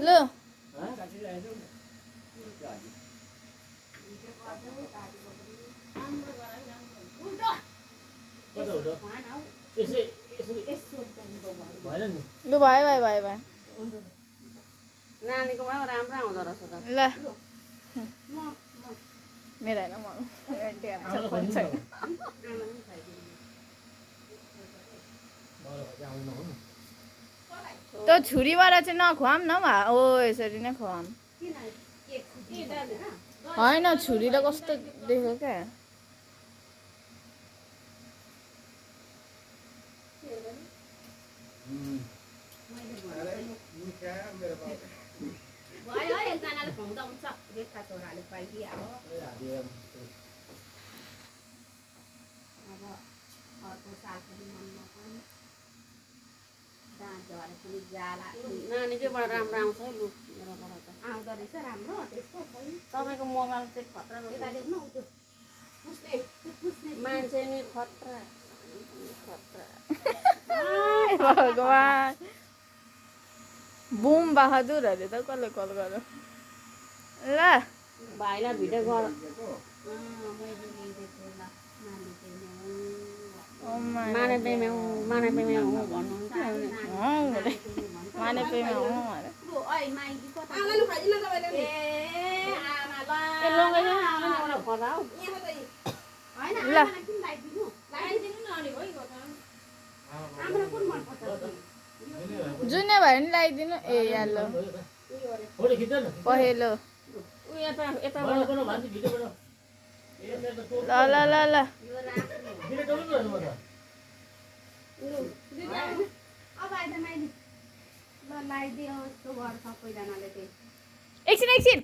ल लु भयो भयो भयो भयो नानीको भयो राम्रो आउँदो रहेछ त ल मेरो होइन म त्यो छुरीबाट चाहिँ नखुवाम न ओ यसरी नै खुवाम होइन छुरीले कस्तो देख्यो क्या भयो एकजनाले खुवाउँछ रेखा छोराले पाइदियो अब अर्को साल पनि मन नपर्ने नानीकोबाट राम्रो आउँछ है लु मेरोबाट त आउँदो रहेछ राम्रो तपाईँको मोबाइल चाहिँ खतरा मान्छे नि खतरा भगवान् बुम बहादुरहरूले त कसले कल गर्यो ल भाइलाई भिडियो गर माने पेम्याउ भन्नुहुन्छ माने पेमा जुनै भयो नि लगाइदिनु ए यालो पहेँलो ल ल ल ल एकछिन एकछिन